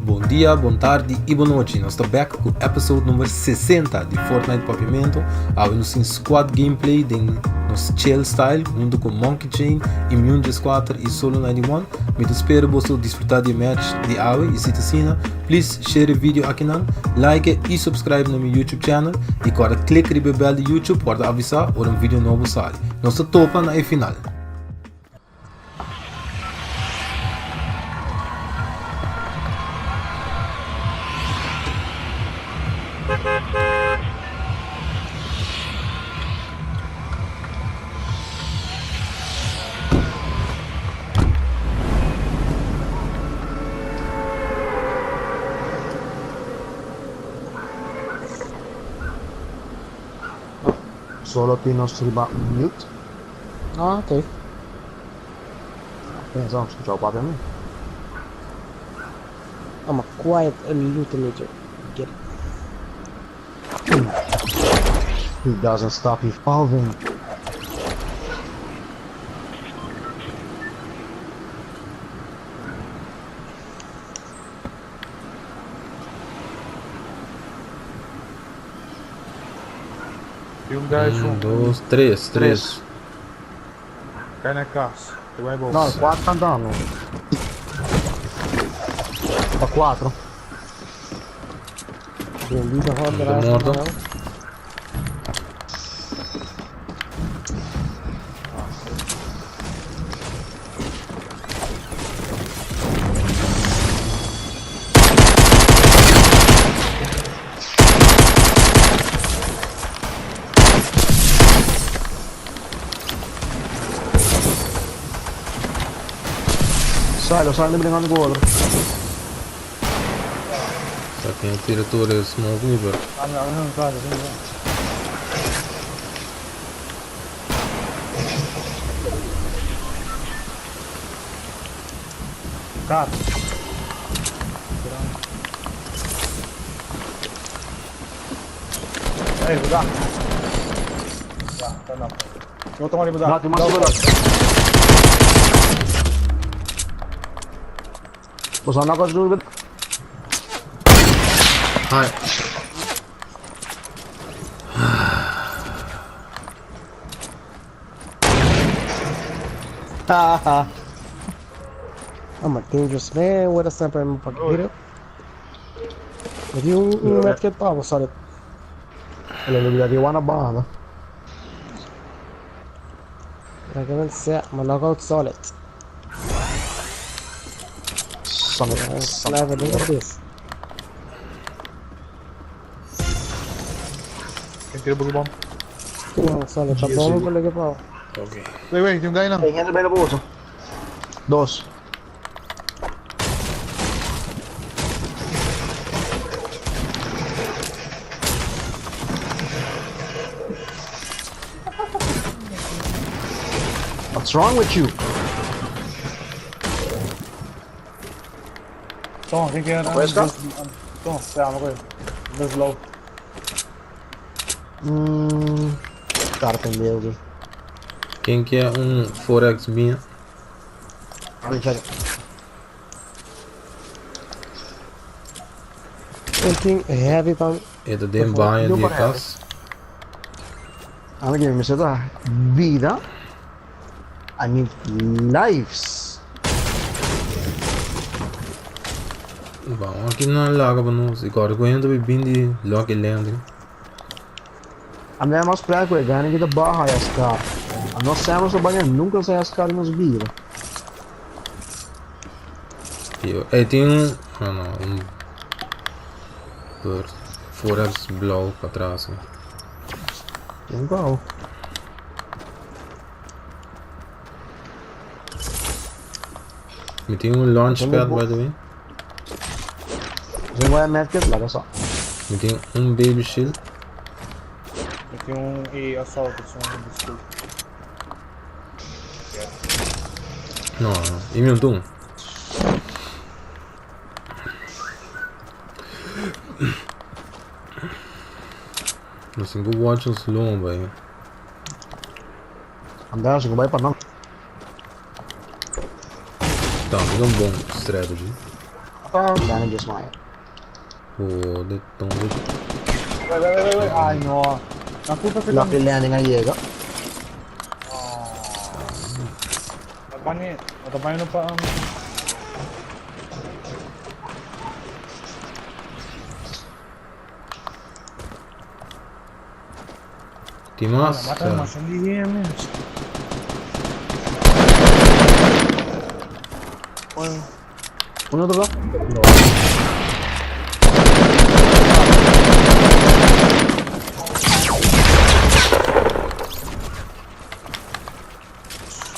Bon dia, bon tardi y bon nochi. Nos ta back cu episode number 60 di Fortnite Papiamento. Awe nos tin squad gameplay den nos chill style hunto cu Monkey Chain, Immune 14 y Solo 91. Mi ta spera boso disfruta di e match di awe y si ta asina, please share e video akinan, like y subscribe na mi YouTube channel y corda click riba e bell di YouTube pa wordo avisa ora un video nobo sali. Nos ta topa na e final. Solo tin nos riba mute. Ah, ok. Pensa no scuchao papia mi. I'm a quiet lootinator. Get it? He doesn't stop evolving. Tin un guy Un, su. dos, tres, tres. Tres. Cai na cas. Te vai bom. No, cuatro cantando. Pa cuatro. Bendito Anda Honduras. morto. Sai, sali brincando cu otro. Sa ken a tira tur e smoke mi pero. Ami, ami no sa, no sa. Car. Hey, buda. Ya, turn up. No toma buda. No, tin mas seguro. Bo sa na cos Hi. Haha. I'm a dangerous man with a sniper in my pocket. Hit it. If you un medkit pa, solid. El a lubida di wana banda. Recommend set my knockout solid. Solid. Sniper, look at this. Ken tira boogie bomb? No, solid. Pa bomba ko lagi pa. Ok. Wait, wait, tin un guy na. Hay gente bela bolsa. Dos. What's wrong with you? Toma, ken kier? Puedes ka? Toma, ya, me voy. Dos low. Cara pendejo aqui. Ken kier un forex mia? Anything heavy pa. E ta den baño di e cas. Ami ke mi mester ta bida. I need lives. Bon, aki nan laga pa nos. I kòrda ku hende ta bin di Lucky Landing. Ami a mas prek ku e gana ki ta baha e askar. Nos sèmper sa baña nunka sa e askar den nos bida. Yo, ey tin un, ah no, un bird forex blauw patras. Tin kau. Mi tin un launchpad by the way. Sin waya medkit, laga sa. Mi tin un baby shield. Mi tin un e assault, un biscuit. No, no, y mi un tun. Nos tin ku watch nos lomba eh. André, si ku bai pa nan. Tambe ta un bon strategy. Dani desmaya. Jode, tongo. Wait, wait, wait, wait. Ai no. Na culpa que Lucky landing a yega. Bani, ta bani no pa. Tin mas? Mata mas di mes. Un otro lado? No.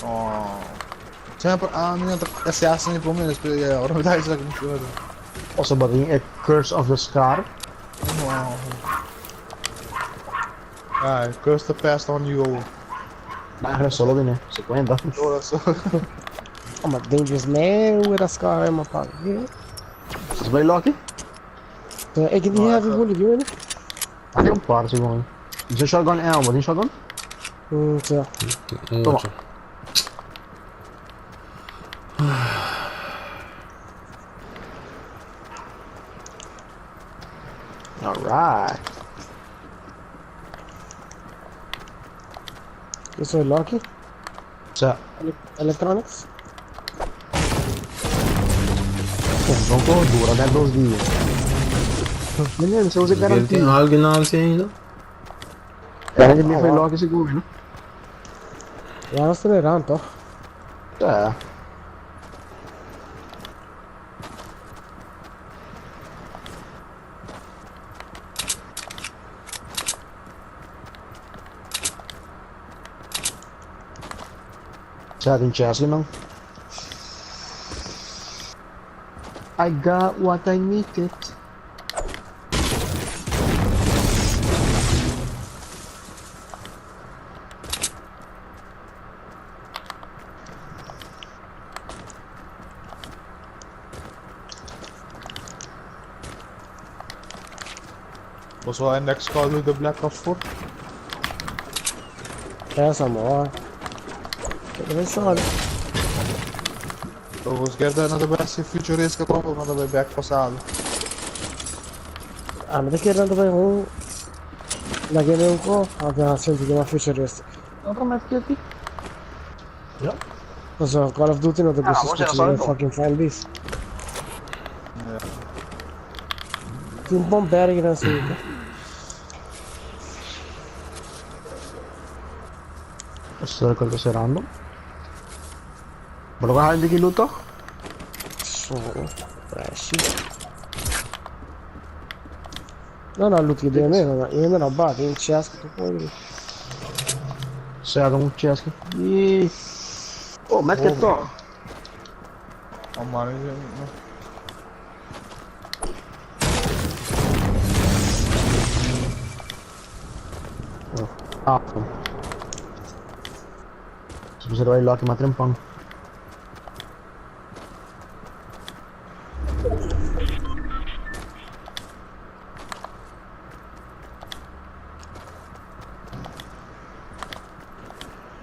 Oh. Semper aan mi ta assassin di prome despues ya ora mi ta isa como que Oso batin e Curse of the Scar. No. Ah, curse the past on you. Nah, solo viene, se cuenta. Ora so. I'm a dangerous man with a scar in my pocket. Yeah. Is bij Lucky? Ik heb niet heavy bullet, you ready? Ah, un par, secondo me. C'è shotgun ammo, tin shotgun? Zo. Toma. Alright. Eso es Lucky. Sa, Electronics. un po' dura, dai 2 dias. Menino, você usa Ele tem garantia. alguém na alça ainda? Garante mi foi Loki seguro, né? Ja, dat is er aan, toch? Ja. Sa tin chassis, man. I got what I needed. Was wel index Call of Duty Black Ops 4. Ja, is allemaal. Dat is zo. Volgens Gerda naar de beste futurist gekomen, maar dat bij back passado. Ah, maar de keer dat we gewoon. La game un po', abbiamo sentito una futuristic. Otro medkit? Ja. Dus Call of Duty non ti Ah, posso vos era scucciare solito. fucking fanbase. Ja. Ti un buon berg dan su. Circle is random. Maar waar haal je die loot toch? Zo, fresh. No, no, loot che deve me, io non ho batti, in chest, poi. Zeg een chest. Oh, medkit toch? Oh man, Ah. Ze zullen wel lucky maar trimpang.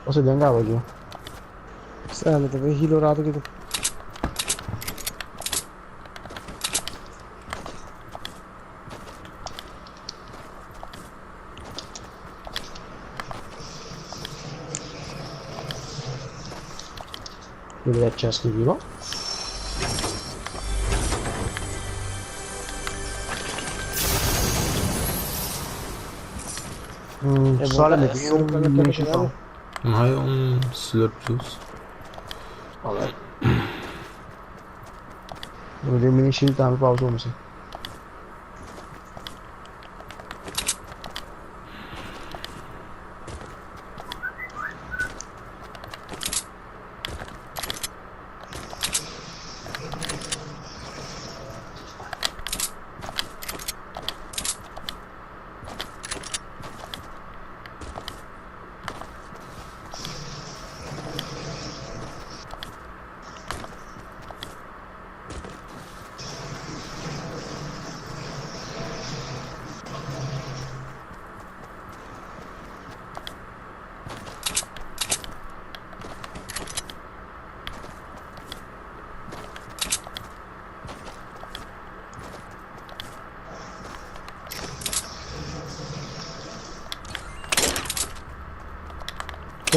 Você denga hoje. Sì, mi deve healorato che. Give that chest to you. Só met un mini Maar een slurp juice. Alright. We mini shield aan pauze om ze.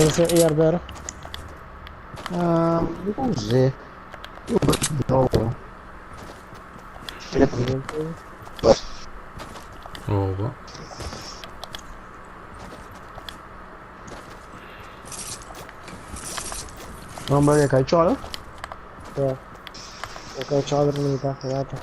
Pensa AR bera. Ah, mi con ze. No. Opa. Nombre de caichola. Ja. Ok, ciao per l'unità, guarda.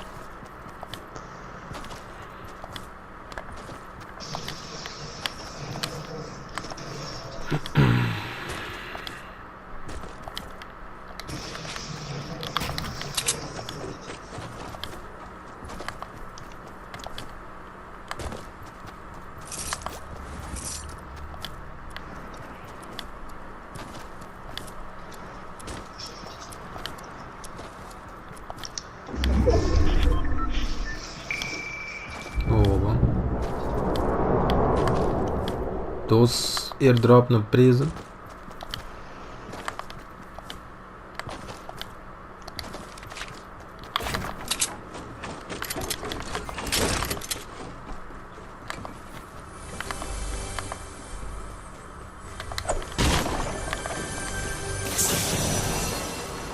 Oba. Dos airdrop na prison.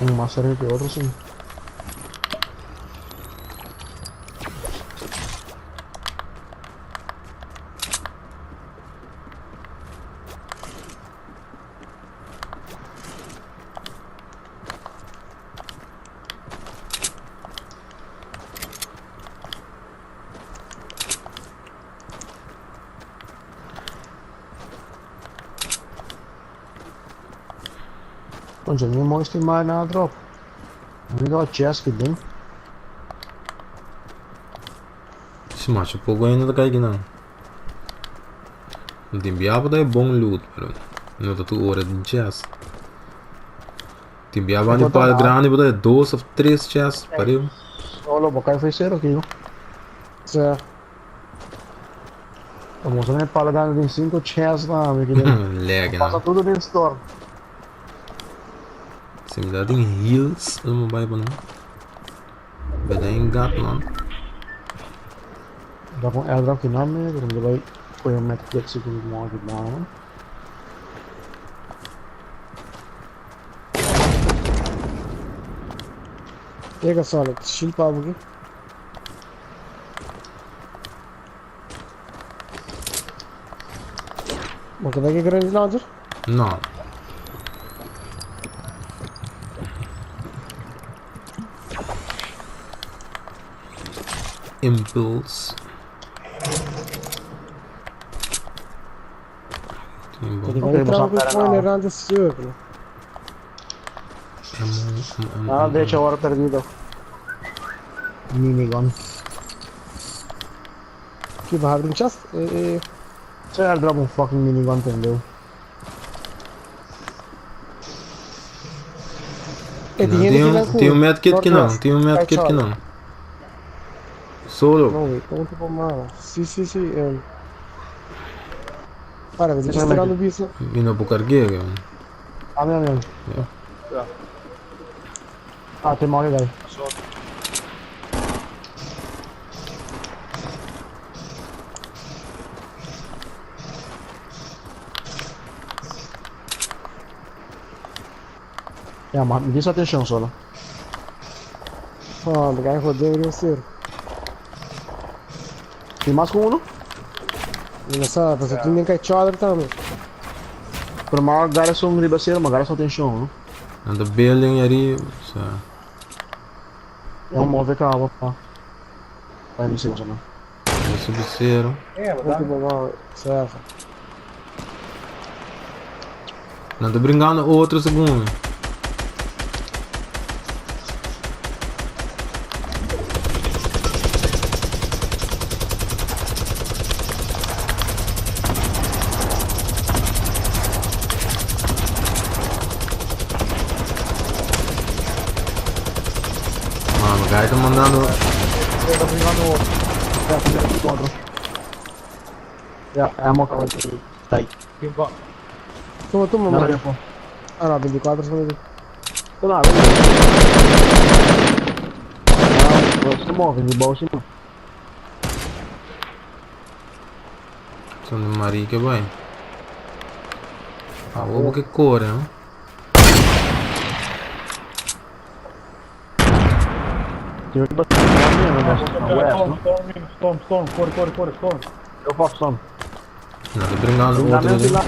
Un mas cerca que otro, sí. Concha, mi mo estimar na drop. Mi do chest que den. Si macho poco ainda ta kai kinan. No tin biaha pa ta e bon loot, pero no ta tur ora tin chest. Tin biaha banda di pal grandi pa ta e dos of tres chest pareu. Solo bo kai foi cero kico. Sa. Vamos a pala grande tin 5 chest na mi kico. Leke Pasa nan. tudo den store. Si mi ta tin heels, lo mi bai pa nan. Beda gat man. Da con airdrop ki nan pero mi bai koe un medkit si ku mo ki man. Pega solo, chill pa aqui. Ma que daqui grande launcher? No. Impulse. Tin Tem bon. que Ok, entrar vamos com a o point grande circle. Emo, emo, Ah, emo, de hecho emo. ahora perdido. Minigun. Aqui vai abrir um chest. Se airdrop un fucking minigun pendejo. E, Não, tem tem gente um, que tem um medkit que não, Northwest. tem um medkit que não. Solo. Não, wait, como tipo mano. Sim, sim, sim. Para, mas Esse eu é esperando isso. Mi no por cargué, que. Ah, mira, mira. Ja. Ah, te muove, dai. Zo. Ja, ma mi attention solo. Ah, me cai rodeio de você. Tem mais com uno? Não sabe, você tem que echar também. Pero magari sono ribasero, magari sono attention, no? And the building ari, so. É um move cavo, pa. Vai, mi sembra, no? Vou subir zero. Ja, wat Muito dan? bom, mano. Certo. Não tô brincando outro segundo. Mano, o cara tá mandando. Ja, dat is aan de Ja, quadro. Ja, è mo cavo. Dai. Timpa. Toma, toma, No, mano. no, Ah, não, 24 são de. No, no, si muove, di boh, sì, no. São de marica, vai. Awor bo ke kore, no? Tiene que pasar na west, no? Storm, storm, storm, corre, corre, corre, storm. Eu faço storm. No, ta bringando otro den.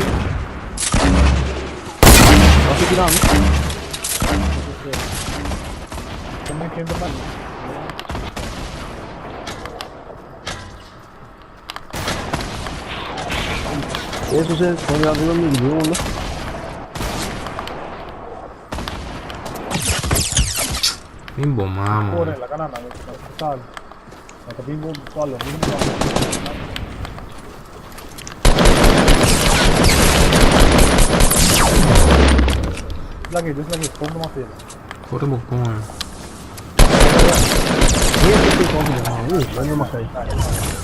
Eso se pone arriba mi uno. Mi bo mama. Corre, la canana, sal. La bimbo, salo, bimbo. Lagi, just lagi, storm no mafia. Corre bo con.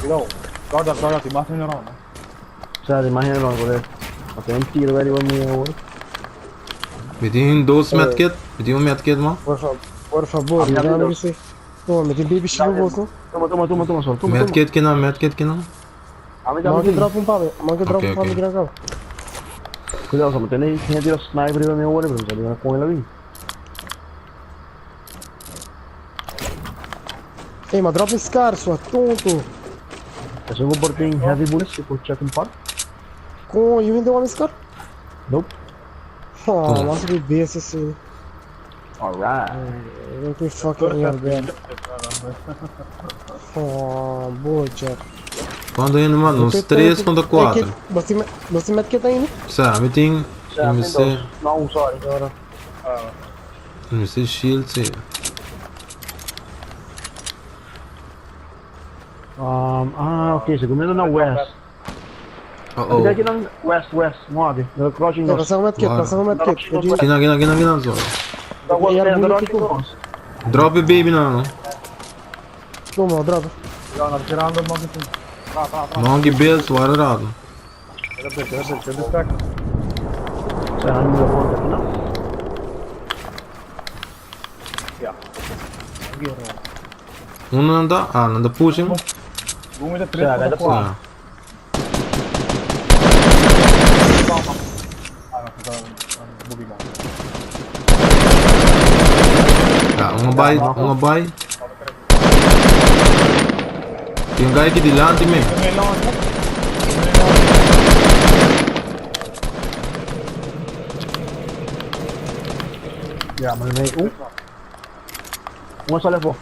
Cuidado. Guarda, guarda, ti más en no. O sea, te imaginas lo que Hacer un tiro very buen mío, güey. Mi tin dos medkit. Mi tin un medkit man. Por favor, por favor, mira mi sí. Toma, mi tin baby shield vos, no? Toma, toma, toma, toma, sol. Toma, toma. Medkit kina, medkit kina. A mí Man que también. drop un pave, man que drop Ok, un pave ok. que acá. Cuidado, me tenéis que tiro sniper y mi güey, pero salió con el avión. Ei, mas drop scar, sua tonto. Eso es por tin heavy bullets que puedo check un par. Com, you ain't want scar? Nope. Oh, Toma. nossa, que besta assim. Alright. Eu que fucking are bad. Oh, boa, Jack. Quanto ainda, mano? Uns 3 contra 4. Você, você medkit ainda? Sa, mi tin. Mi se, No, sorry. Ahora. mi se shield, si. Ah, ok, se comiendo na west. Oh, oh. Aqui na west, west, move. The crouching É, passa um medkit, Bora. passa um medkit. Eu digo, Kina, kina, kina, kina, zo. Drop e baby na, no. Toma, drop. Cuidado, no, tirando el monkey. Tra, tra, tra. Monkey build, guarda rato. Queda queda queda stack. O sea, no me lo aquí, ¿no? Ya. Uno anda, ah, anda pushing. Gummi 3 Sì, contra 4. Ah. Ah, no, sta bugi mo. Ah, un bay, un bay. Tin un guy aki dilanti mi. Ya, maar nee, oeh. Un sale po.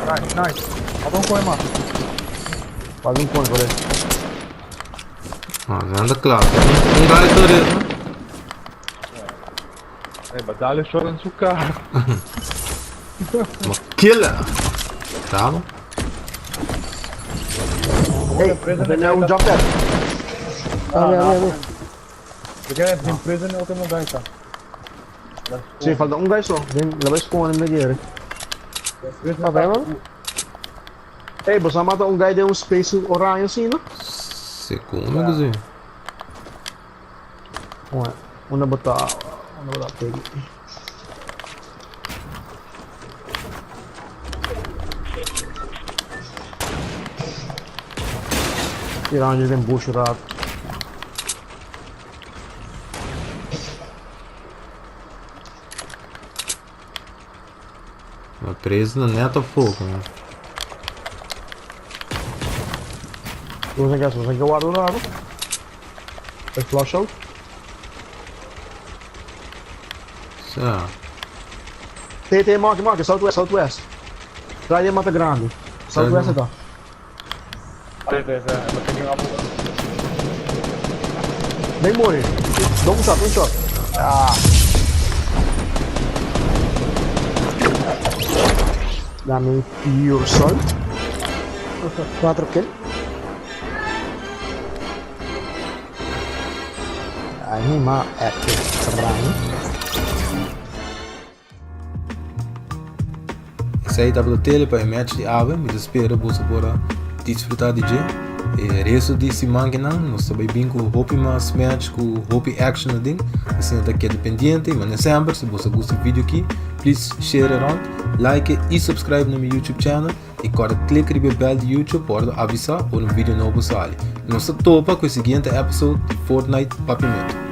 Nice, nice. Falta un coin mas. Falta un coin, por ahí. Ah, anda klaar. Un guy sorry, no? Eh, ma dale solo in su carro. Ma killer. Bravo. Hey, tenía un jump pad. Ah, mira, mira, mira. Perché in prison è ultimo guy sta. Sì, falta un guy solo. La ves con el medio. Tá bem, mano? Hey, você mata um guy de um space oranje assim, no? Se come così. Una botta. Una botta peggy. Oranje den bush raad. Ma preso non è a fuoco, man. Você quer, você quer guardar o lado? É flush out? Sì. Tem, tem, mark, mark, southwest, southwest. Trai de mata grande. Southwest tá. Sì, sì, sì, perché una Vem morrer. Dá um shot, um shot. Ah. Dá-me pure salt. 4 kill. Aí, ma epic run. Esey tabata tele pa e match di awe, mi ta spera boso por a disfruta di dje. E resto di siman kinan nos ta bai bin ku hopi mas match ku hopi action adin. Asina ta keda pendiente. I mane semper, si boso gusta e video aki, please share around, like i subscribe na mi YouTube channel i kòrda click riba e bell di YouTube pa ora avisa ora un video nobo sali. Nos ta topa ku e siguiente episode di Fortnite Papiamentu.